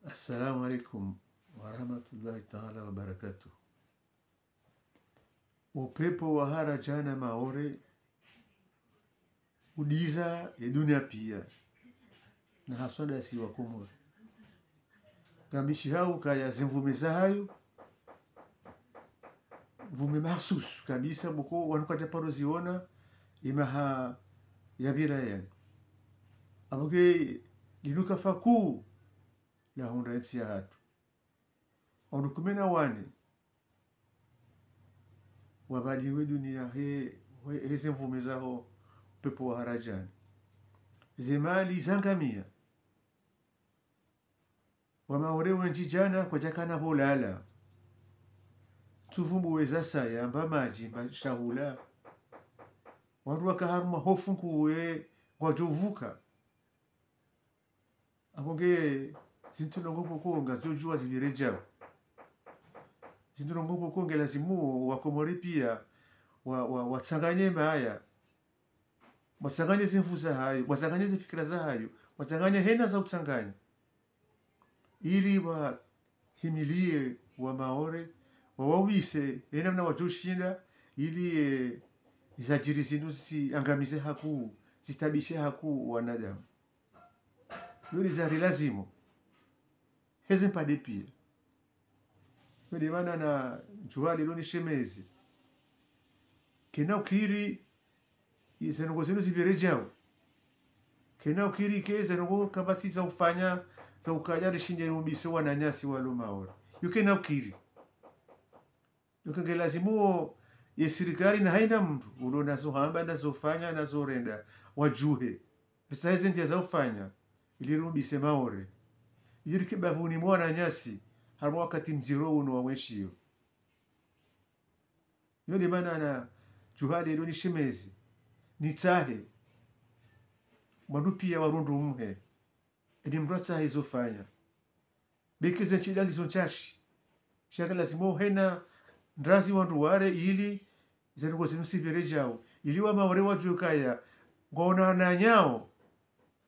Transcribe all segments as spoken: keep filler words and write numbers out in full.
Assalamu alaikum warahmatullahi taala wabarakatuh. Upepvo wa haradjana Maore udiza ye dunia pia, na haswa ndasi wa Komori. Ngamishiyao ukaya ze mvume zahayo, mvume mahsusu kabisa, pvoko wandru kwadja paro ziona ye maha yapvira yanu. Apvo nge linu kafa kuu lahundra yentsi yahatru. Wandru kume na wane wapvaliwe dunia he, he, he ze mvume zaho upepvo wa haradjana. Ze mali zangamia. Wamaore wendji djana kwadjakana pvo lala. Ntsuvu mbuwe zasaya, mba madji, mba shahula. Wandru waka harumwa hofu nkuu ye ngwadjo uvuka. Apvo nge zintru ndrongoo pvoko ngazidjo djuwa zipvire djau. Zintru ndrongoo pvoko nge lazimu wa Komori pia wa, wa, watsanganye maya. Watsanganye ze nvu zahayo, watsanganye ze fikira zahayo, watsanganye hena za utsanganya. Ili wahimilie Wamaore, wawaubise, hena mna wadjo shinda, ili, eh, zadjiri zinu ziangamize hakuu, zitabishe hakuu wanadamu. Yo ni zari lazimu. He ze mpandre pia. Yo nde mana nadjuha leo nishemeze. Kena ukiri, ye ze ndrongoo zinu zipvire djau. Kena ukiri ke ze ndrongoo kapvatsi za ufanya, za ukaya rishinde riumbise wananyasi walo Maore. Yo kena ukiri. Yo ka nge lazimu wo ye sirikali na haina mndru, ulo na zo hamba, na zo fanya, na zo renda, wadjuhe. Ritsahe ze ndzia za ufanya, ili riumbise Maore. Ili rike bapvuni mwa wananyasi, harumwa wakati mdziro unu wa weshiyo. Yo nde mana nadjuha leo nishemeze, nitsahe, wandru pia warundru mhe. Eni mndru atsahe izo fanya. Beke ze ntsi ndangi zo ntsashi. Sha nge lazimu hena ndrazi wandru ware ili ze ndrongoo zinu zipvire djau. Ili Wamaore wadjuwe ukaya, ngwaona wananyao,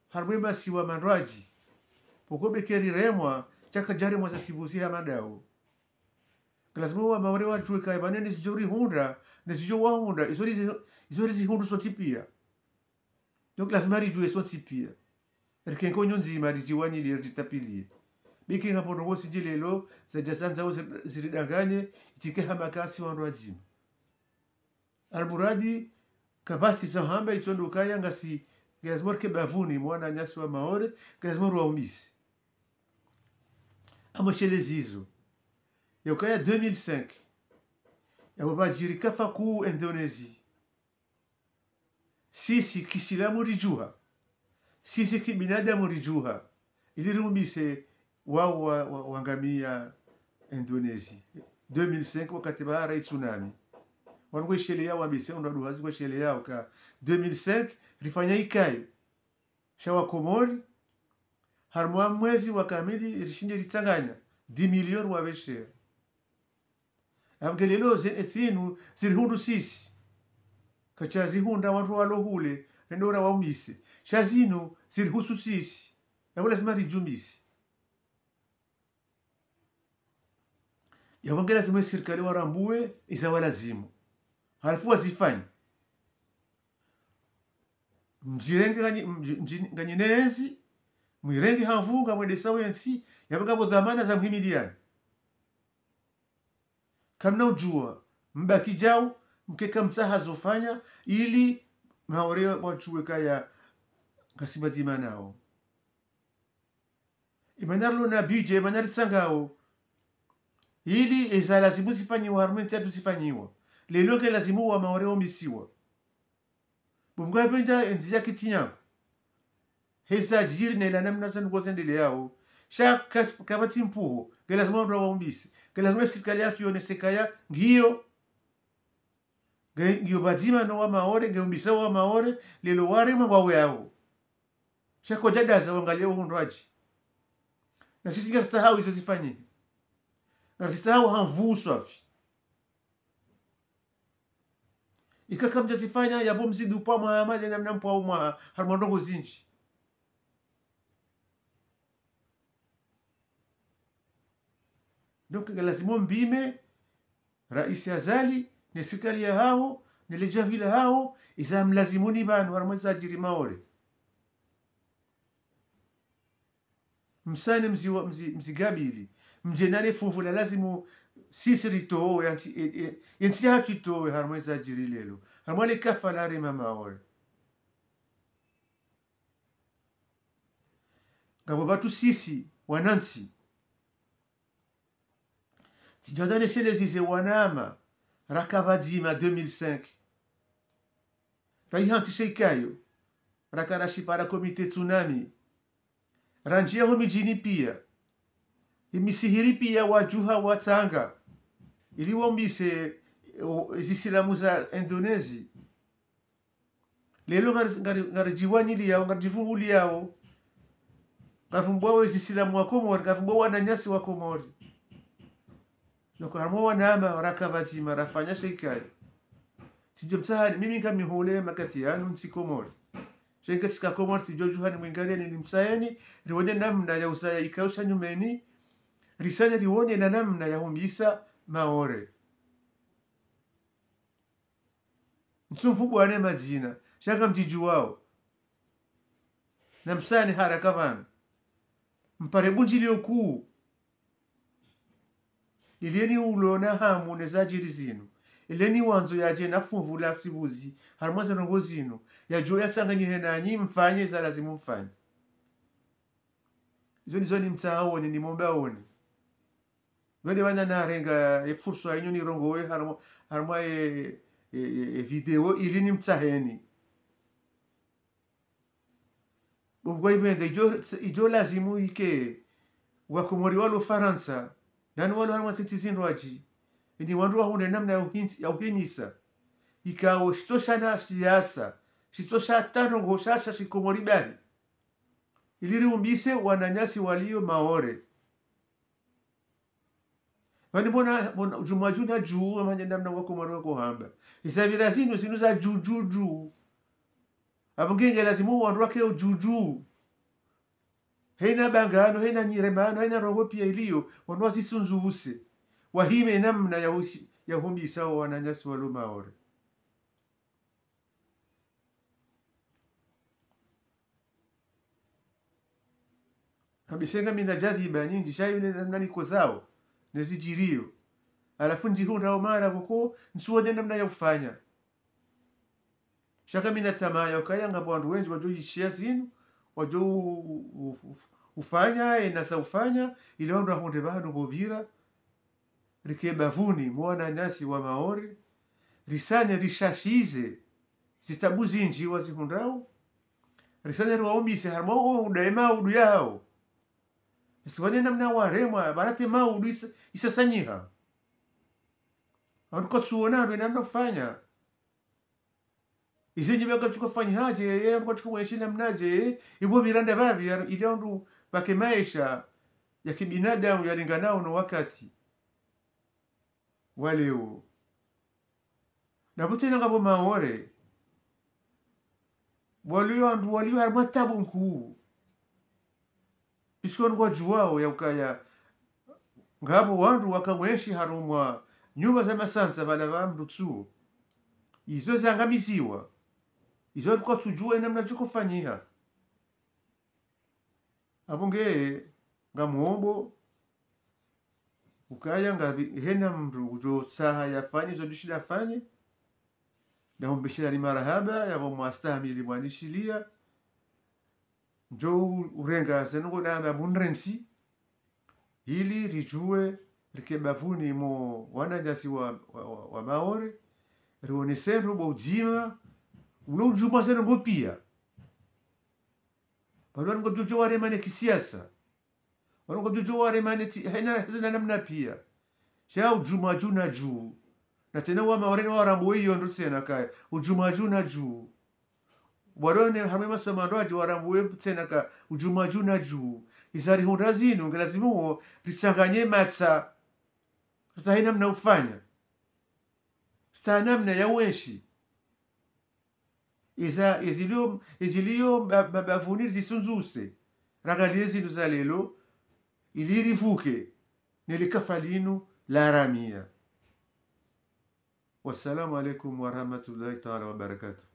harumwa ye masiwa mandrwadji. Pvoko beke riremwa, sha kadjaremwa za sibuzi ha madao. Nge lazimu Wamaore wadjuwe ukaya, pvanu ne zidjo rihundra, ne zidjo wahundra, izo rizi-, izo rizihundru sontsi pia. Donc, lazima ridjuwe sontsi pia. Rike nkonyo ndzima ridjiwaniliye, ridjitapilie. Beke ngapvo ndrongoo zindji leo, zadja zandzao ziri-, ziridanganye, itsike hama kasi wandru wadzima. Almuradi, kapvatsi za hamba itsondo ukaya ngasi, nge lazimu rike bapvuni mwa wananyasi wa Maore, nge lazimu riwaumbise. Amwesheleze izo. Ya ukaya deux mille cinq. Yapvo pvadjiri kafa kuu Indonésie. Sisi kisilamu ridjuha. Sisi kibinadamu ridjuha. Ili riumbise wao wa, wa, wangamia Indonésie. Deux mille cinq wakati pvahara i tsunami. Wanu ngwesheleyao wambise, undra duhazi ngwesheleyao ka deux mille cinq rifanya ikayo. Sha wa Komori, harumwa mwezi wa kamili rishinde ritsanganya dix millions riwapveshe. Apvo nge leo ze, zinu zirihundru sisi. Katsha zihundra wandru walo hule, rendo rawaumbise. Sha zinu zirihusu sisi. Yapvo lazima ridjumbise. Yapvo nge lazimu ye sirikali warambuwe iza walazimu. Halafu wazifanye. Mdjirenge nganyi, mdji-, mdji-, nganyi nezi, mwirenge ha nvu ngamwendesao yentsi, yapvo ngapvo dhwamana za muhimiliani. Kamna udjuwa, mbaki djau, mke kamtsaha zo fanya, ili Maore wadjuwe ukaya ngasi pvadzima nao. Ye mana rilo na budget, ye mana ritsangao. Ili eza lazimu zifanyiwa, harumwa yentsi yatru zifanyiwa. Leo nge lazimu Wamaore waumbisiwa. Bo Mngu yapvendza yentsi ya kitinyako. Heza djiri ne la namna za ndrongoo zendeleyao. Sha ka-, kapvatsi mpuho, nge lazimu wandru waumbise. Nge lazimu sirikali yatru yonese ukaya ngiyo. Nge, ngiyo pvadzima no Wamaore, nge umbisa Wamaore, leo waremwa ngwawe yao. Sha kodja daza wangaliye uhundrwadji. Na sisi ngaritsahao izo zifanyihe. Ngaritsahao ha nvu swafi. Ika kamdja zifanya, yapvo mzidi upvwa mwaha, madje namna mpvwao mwaha, harumwa ndrongoo zindji. Donc, ngalazimu mbime, Raisi Azali, ne sirikali yahaho, ne ledjavi lahaho, iza mlazimuni pvanu, harumwa eza djiri Maore. Msane mzi wa, mzi, mzi kabili. Mdje nane funvu la lazimu sisi ritowe, yentsi, e, e, yentsi yahatru itowe, harumwa eza djiri leo. Harumwa le kafa larema Maore. Ngapvo pvatsu sisi, wanantsi. Tsidjo hata neshelezi ze wanama, raka pvadzima deux mille cinq. Rayihantsisha ikayo, raka rashipara comité tsunami. Randjiya ho midjini piya. Imisihiri piya wadjuha watsanga. Ili waumbise, o, zisilamu za Indonésie. Leo ngari, ngari, ngaridjiwanyiliyao, ngaridjivunguliyao. Ngarivumbua we zisilamu wa Komori, ngarivumbua wananyasi wa Komori. Donc, harumwa wanama, raka pvadzima, rafanya sha ikayo. Tsidjo mtsahani, mimi ngami hule makati yanu ntsi Komori. Sha ika tsika Komori, tsidjo djuhani mwingaliyeni nimtsaheni, riwone namna ya uzaya ikayo sha nyumeni, risane riwone na namna ya humbisa Maore. Ntsumvu bwane madzina, sha ngamdjidjuwao. Namsane haraka pvanu. Mpare bundjilio kuu. Iliyeni ulo na hamu ne zadjiri zinu. Iliyeni wandzo yadje na funvu la sibuzi, harumwa ze ndrongoo zinu. Yadjo yatsanganyihe nanyi mfanye za lazimu mfanye. Izo ndizo nimtsahaoni, nimombaoni. Pvwende pvanu narenga ye fursa yinu nirongowe harumwa, harumwa ye, ye, ye, ye video ili nimtsaheni. Bo mgwa ipvendza, idjo, idjo lazimu ike, wakomori walo Farantsa, nani walo harumwa zintsi zindrwadji, ini wandru wahundre namna ya uhintsi, ya uhimisa. Ikao shitsosha na siasa, shitsosha hata ndrongoo sha, sha shikomori bahi. Ili riumbise wananyasi walio Maore. Pvani mbona, mbona, djumwa dju na dju, amanye namna wakomori wakohamba. Izapvira zinu, zinu za dju, dju, dju. Apvo ngenge lazimu wandru wake dju, dju. Haina bangano, haina nyiremano, haina ndrongoo piya iliyo, wandru wazisundzuuse. Wahime namna ya ushi, ya humbisa wananyasi walo Maore. Kabisa ngami na jadhiba nyindji, sha yule namna nikozao, ne zidjiriyo. Halafu ndjihundrao mara pvoko, ntsuwone namna ya ufanya. Sha ngami na tamaa ya ukaya ngapvo wandru wendji wadjo yishiya zinu, wadjo u-, u-, u-, ufanya, ena za ufanya, ili wandru wahundre pvahanu pvopvira, rike bapvuni mwa wananyasi wa Maore, risanye rishashize zitabu zindji wazihundrao, risanye riwaumise harumwa o udaye maudu yao. Isiwone namna waremwa, barate maudu isa-, isasanyiha. Wandru kwatsuona ndo namna ufanya. Izi nyimba ngatsuko fanyihaje, ye, ngatsuko mweshi namnaje, ipvo pvira nda pvapvi, ya, ili wandru pvake maesha ya kibinadamu yalinganao no wakati wa leo. Na pvo tsena ngapvo Maore, walio wandru, walio harumwa tabu nkuu. Puisque ngwadjuwao ya ukaya, ngapvo wandru waka mweshi harumwa nyumba za masantsa pvala pva mndru tsuo. Izo zangamiziwa. Izo kwatsudjuwa namna zikofanyiha. Apvo nge, ngamwombo, ukaya ngapvi, hena mndru udjo tsaha yafanye, zo dushila afanye. Na humbishilani marahaba, yapvo mwastahamili mwanishiliya. Ndjo urenga ze ndrongoo namba mundrentsi, ili ridjuwe rike bapvuni mo wananyasi wa, wa, wa, wa Maore, riwonese ndro bo udzima, ulo udjumwa ze ndrongoo piya. Pvalo wanu ngwadjo waremane kisiasa. Wanu ngwadjo waremane tsi, haina zina namna piya. Sha udjumwa dju na dju. Na tsena wa Maore na warambuwe iyo ndro tsena kaya. Udjumwa dju na dju. Warone harumwa masoma ndrwadji warambuwe tsena ka udjumwa dju na dju. Iza rihundra zinu, nge lazimu wo, ritsanganye matsa. Ritsahe namna ufanya. Ritsahe namna ya wenshi. Iza, izilio, izilio ba, ba, bapvuni zisundzuuse. Rangaliye zinu za leo, ili rivuke. ne likafa linu la ramia. Wassalamu alaikum warahmatullahi taala wabarakatuh.